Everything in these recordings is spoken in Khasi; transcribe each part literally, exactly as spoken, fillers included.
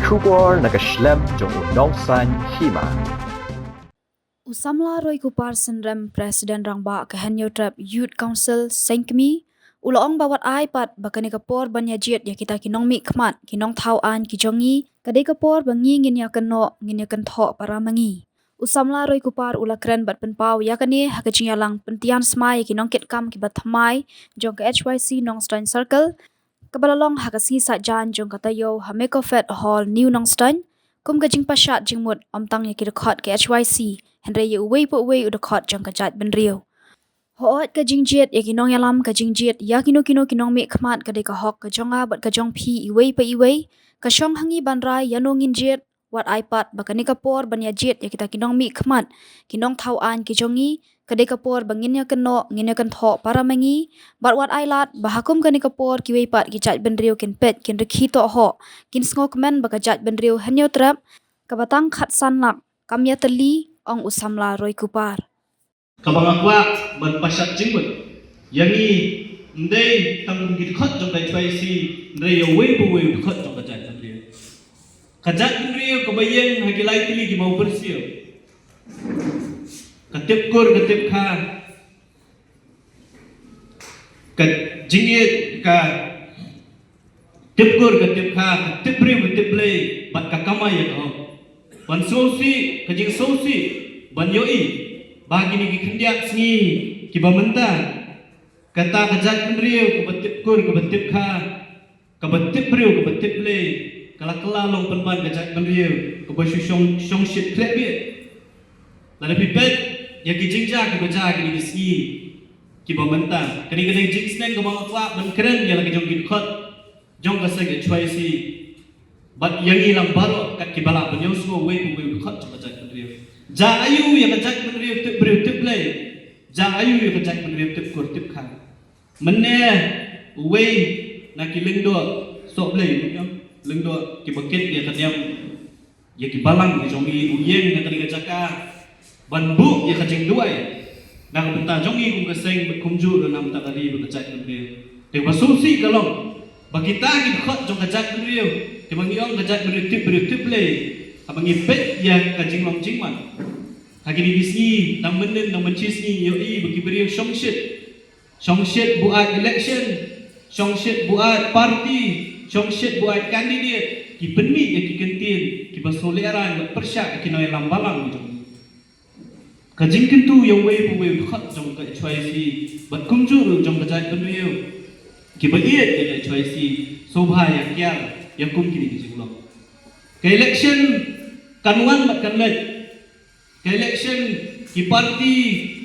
Khubor na ka shlem jong u Nongsaiñ Hima. U samla Roy Kupar Synrem, President Rangbah ka Hynñiewtrep Youth Council Sengkmi, u la ong ba wat ai pat ba kane ka por ban ïa jied ïa kita ki nongmihkhmat, ki nongthaw aiñ ki jong ngi, ka dei ka por ba ngi ngin ïa kynnoh, ngin ïa kynthoh para ma ngi. U samla Roy Kupar u la kren bad pynpaw ïa kane ha ka jingïalang pyntian smai ïa ki nongkitkam kiba thymmai jong ka H Y C Nongstoiñ Circle, kaba la long ha ka sngi Saitjaiñ jong ka taïew ha Mecofed Hall, New Nongstoiñ, kum ka jingpashat jingmut ym tang ïa ki dkhot ka H Y C, hynrei ïa uwei pa uwei u dkhot jong ka jaitbynriew. Hooid, ka jingjied ïa ki nongïalam, ka jingjied ïa kino kino ki nongmihkhmat ka dei ka hok ka jong nga bad ka jong phi iwei pa iwei. Ka shong ha ngi ban rai ïano ngin jied. Wat ai pat ba kane ka por ban ïa jied ïa kita ki nongmihkhmat, ki nongthaw aiñ ki jong ngi, ka dei ka por ba ngin ïa kynnoh, ngin ïa kynthoh para ma ngi. Bad wat ai lad ba ha kum kane ka por kiwei pat ki jaitbynriew kin peit, kin rkhie tohhoh, kin sngewkmen ba ka jaitbynriew Hynñiewtrep kaba tang khatsan lak kam ïatylli, ong u samla Roy Kupar. Kaba nga kwah ban pashat jingmut ïa ngi, ym dei tang kum ki dkhot jong ka H Y C, hynrei ïa uwei pa uwei u dkhot jong ka jaitbynriew. Ka jaitbynriew kaba ïeng ha ki lai tylli ki mawbyrsiew, ka tip kur ka tip kha, ka jingïeit ka tip kur ka tip kha, ka tip briew ka tip Blei, bad ka kamai ïa ka hok. Ban sngewsih, ka jingsngewsih ban ïohi ba kine ki khyndiat sngi kiba mynta, kata ka jaitbynriew kaba tip kur kaba tip kha, kaba tip briew kaba tip Blei, ka la kylla long pynban ka jaitbynriew kaba shu shong, shongshit khleh beit. Lada phi peit ïa ki jingjia kiba jia kine ki sngi kiba mynta, kane ka dei jingsneng kaba nga kwah ban kren ïa la ki jong ki dkhot jong ka seng H Y C. Bad ïa ngi lang baroh kat kiba lah ban ïohsngew uwei pa uwei u dkhot jong ka jaitbynriew. Jia aïu ïa ka jaitbynriew tip briew tip Blei? Jia aïu ïa ka jaitbynriew tip kur tip kha? Mynne uwei na ki lyngdoh sohblei, lyngdoh kiba kit ïa ka niam, ïa ki balang ki jong ngi, u ïeng na kane ka jaka ban buh ïa ka jingduwai na ka bynta jong ngi kum ka seng, bad kumjuh ruh na ka bynta ka ri bad ka jaitbynriew. Te ba sngewsih ka long ba kita ki dkhot jong ka jaitbynriew, kiba ngi ong ka jaitbynriew tip briew tip Blei, haba ngi peit ïa ka jinglong jingman ha kine ki sngi, dang mynnin dang mynshi sngi ïohi ba ki briew shongshit, shongshit buaid election, shongshit buaid party, shongshit buaid candidate, ki pynmih ïa ki kyntien kiba sngewlehrain bad pyrshah ïa ki nongïalam balang jong ngi. Ka jingkyntu ïa uwei pa uwei u dkhot jong ka H Y C bad kumjuh ruh jong ka jaitbynriew kiba ïeit ïa ka H Y C, sngewbha ïa kiar ïa kum kine ki jinglong. Ka election kan wan bad kan leit. Ka election, ki party,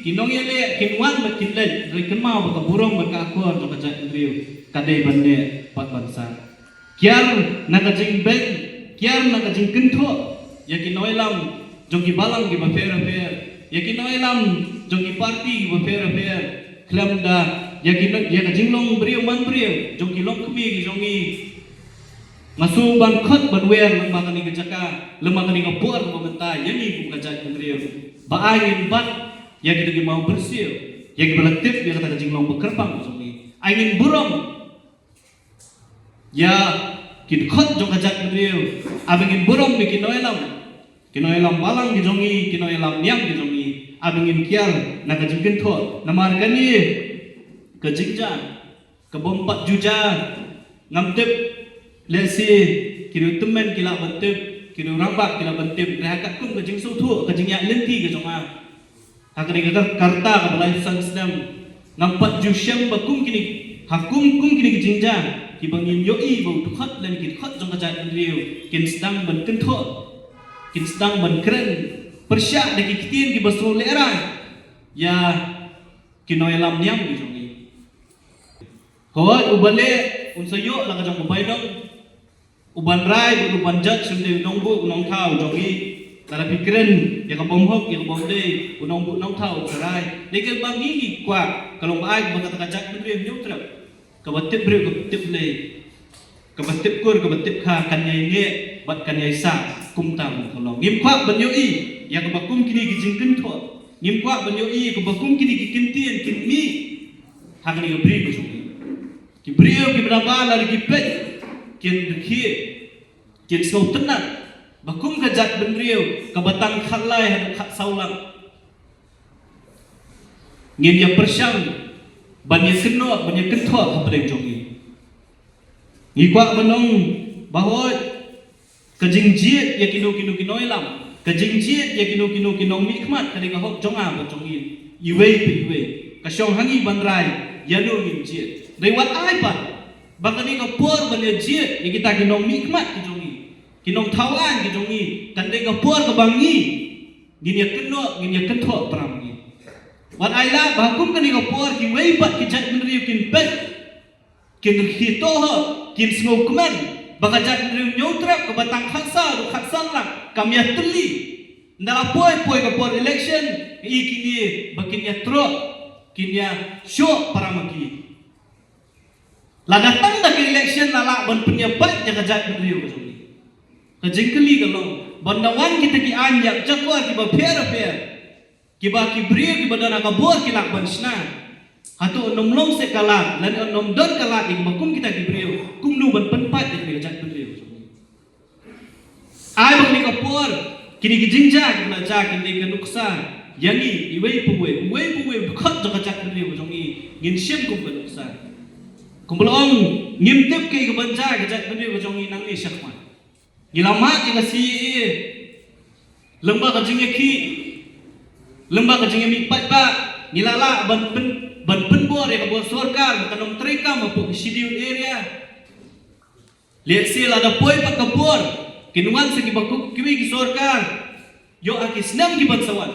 ki nongïaleh kin wan bad kin leit, hynrei kynmaw ba ka burom bad ka akor jong ka jaitbynriew ka dei ban neh bad ban sah. Kiar na ka jingbeiñ, kiar na ka jingkynthoh ïa ki nongïalam jong ki balang kiba pher bapher, ïa ki nongïalam jong ki party kiba pher bapher, khlem da ïa ki, ïa ka jinglong briew man briew jong ki longkmie ki jong ngi. Nga sngew ban khot ban wer lyngba kane ka jaka, lyngba kane ka por kaba mynta ïa ngi kum ka jaitbynriew, ba ai ngin bat ïa kita ki mawbyrsiew, ïa kiba la tip ïa kata ka jinglong ba kyrpang ka jong ngi. Ai ngin burom ïa ki dkhot jong ka jaitbynriew, ai ngin burom ïa ki nongïalam, ki nongïalam balang ki jong ngi, ki nongïalam niam ki jong ngi, ai ngin kiar na ka jingkynthoh. Namar kane ka jingjia ka bym pat ju jia, ngam tip, lehse ki riewtymmen ki lah ban tip, ki riewrangbah ki lah ban tip, hynrei ha katkum ka jingsngewthuh, ka jingïaid lynti ka jong nga ha kane ka kar-, karta kaba laiphew san snem, ngam pat ju shem ba kum kine, ha kum, kum kine ki jingjia kiba ngin ïohi ba u dkhot lane ki dkhot jong ka jaitbynriew kin sdang ban kynthoh, kin sdang ban kren pyrshah da ki ktien kiba sngewlehrain ïa ki nongïalam niam ki jong ngi. Hooid, uba leh un sa ïoh la ka jong u bainong, u ban rai bad u ban judge, um dei u nongbuh u nongthaw jong ngi. Lada phi kren ïa ka bym hok, ïa ka bym dei, u nongbuh nongthaw u sa rai. Dei kaba ngi ngi kwah ka long ba ai ba kata ka jaitbynriew Hynñiewtrep kaba tip briew kaba tip Blei, kaba tip kur kaba tip kha kan ïai neh bad kan ïai sah kumta kumba ka long. Ngim kwah ban ïohi ïa kaba kum kine ki jingkynthoh. Ngim kwah ban ïohi ïa kaba kum kine ki kyntien kin mih ha kane ka bri ka jong ngi. Ki briew kiba nabar lada ki peit kin rkhie. Kin sngewtynnat ba kum ka jaitbynriew kaba tang khatlai haduh khatsaw lak, ngin ïa pyrshang ban ïa kynnoh, ban ïa kynthoh hapdeng jong ngi. Ngi kwah ban ong ba hooid, ka jingjied ïa kino kino ki nongïalam, ka jingjied ïa kino kino ki nongmihkhmat ka dei ka hok jong nga bad jong ngi, iwei pa iwei. Ka shong ha ngi ban rai ïano ngin jied. Dei wat ai pat ba kane ka por ban ïa jied ïa kita ki nongmihkhmat ki jong ngi, ki nongthaw aiñ ki jong ngi, kan dei ka por kaba ngi ngin ïa kynnoh, ngin ïa kynthoh para ma ngi. Wat ai lad ba ha kum kane ka por kiwei pat ki jaitbynriew kin peit, kin rkhie to ho, kin sngewkmen ba ka jaitbynriew Hynñiewtrep kaba tang khatsaw haduh khatsan lak kam ïa tylli. Ynda la poi poi ka por election, i kine ba kin ïa troh, kin ïa shoh para ma ki. Lada tang da ka election la lah ban pynïapait ïa ka jaitbynriew ka jong ngi. Ka jingkylli ka long, ban da wan kita ki aiñ ïap jakor kiba pher pher, kiba ki briew kiba don ha ka bor ki lah ban shna, hato ym long seh ka lad, lane ym don ka lad ïa kiba kum kita ki briew, kumno ban pynpait ïa ka jaitbynriew ka jong ngi? Ai ba kine ka por, kine ki jingjia kiba la jia kin dei ka nuksa ïa ngi iwei pa iwei, iwei pa iwei, dkhot jong ka jaitbynriew ka jong ngi, ngin shim kum ka nuksa. Kumba la ong, ngim tip kaei kaban jia ka jaitbynriew ka jong ngi nangne shakhmat. Ngi la mad ïa ka C A A, lyngba ka jingïakhih, lyngba ka jingïamihpaidbah, ngi la lah ban pyn, ban pynbor ïa ka bor sorkar ba kan ym treikam hapoh ki scheduled area. Lehse lada poi pat ka por, kin wan sa kiba kum kiwei ki sorkar, ïoh ha ki snem kiban sa wan,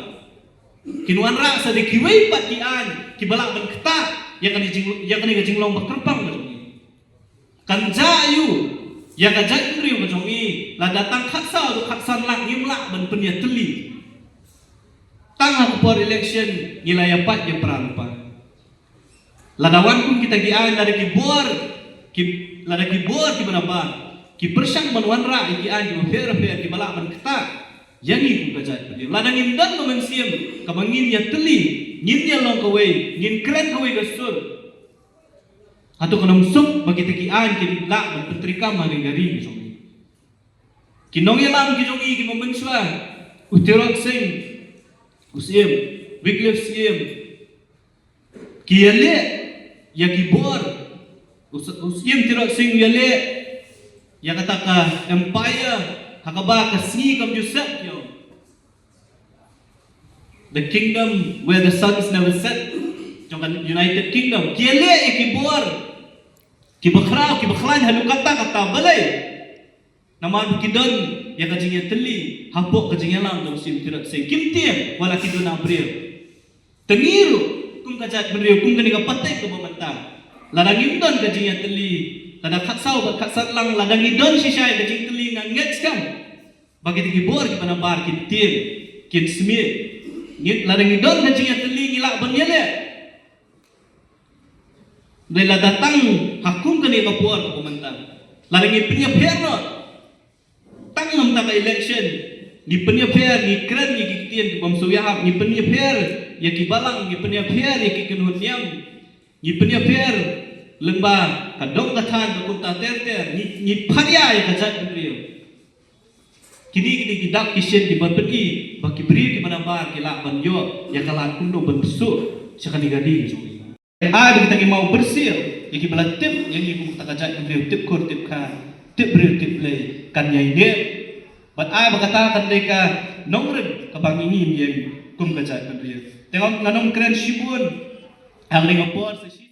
kin wanrah sa da kiwei pat ki aiñ kiba lah ban ktah ïa kane jing, ïa kane ka jinglong ba kyrpang ka jong ngi. Kan jia aiu ïa ka jaitbynriew ka jong ngi lada tang khatsaw haduh khatsan lak ngim lah ban pynïatylli? Tang ha ka por election ngi la ïapait ïa pra lypa. Lada wan kum kita ki aiñ, lada ki bor, ki, lada ki bor kiba nabar ki pyrshang ban wanrah ïa ki aiñ kiba pher pher kiba lah ban ktah ïa ngi kum ka jaitbynriew, lada ngim don ka mynsiem kaba ngin ïatylli, ngin ïalong kawei, ngin kren kawei ka sur, hato kan ym suk ba kita ki aiñ kin lah ban pyntreikam ha ri ka ri ka jong ngi? Ki nongïalam ki jong ngi kiba mynshuwa, u Tirot Sing, u Syiem, Wycliffe Syiem, ki ïaleh ïa ki bor. U s-, u Syiem Tirot Sing u ïaleh ïa kata ka empire ha kaba ka sngi kam ju set ïa u. The kingdom where the suns never set, jong ka United Kingdom. Ki ïaleh ïa ki bor kiba khraw, kiba khlaiñ haduh katta katta. Balei? Namar ba ki don ïa ka jingïatylli hapoh ka jingïalam jong u Syiem Tirot Sing. Kim tieng wat la ki duna briew. Te ngi ruh kum ka jaitbynriew, kum kane ka pateng kaba mynta, lada ngim don ka jingïatylli, lada khatsaw bad khatsan lang, lada ngi don shisha ïa ka jingtylli, nga ngeit skhem ba kita ki bor kiba nabar kin tieng, kin smiej. Ngi, lada ngi don ka jingïatylli ngi lah ban ïaleh. Dei lada tang ha kum kane ka por kaba mynta, lada ngi pynïapher noh, tang namar ka election, ngi pynïapher, ngi kren ïa ki ktien ki bym sngewsih, ngi pynïapher ïa ki balang, ngi pynïapher ïa ki kynhun niam, ngi pynïapher lyngba ka dong ka thaiñ ka kumta ter ter, ngi, ngi pharia ïa ka jaitbynriew. Kine, kine ki dak ki shin kiban pyni ba ki briew kiba nabar ki lah ban ïoh ïa ka lad kumno ban pyrshah sha kane ka ri ka jong ngi. Ai ba kita ki maw byrsier ïa kiba la tip ïa ngi kum kata ka jaitbynriew, tip kur tip kha, tip briew tip Blei, kan ïai neh. Bad ai ba kata kan dei ka nongrim kaba ngi ngim ïeng kum ka jaitbynriew. Te ngan, ngan ym kren shibun, ha kane ka por sa shi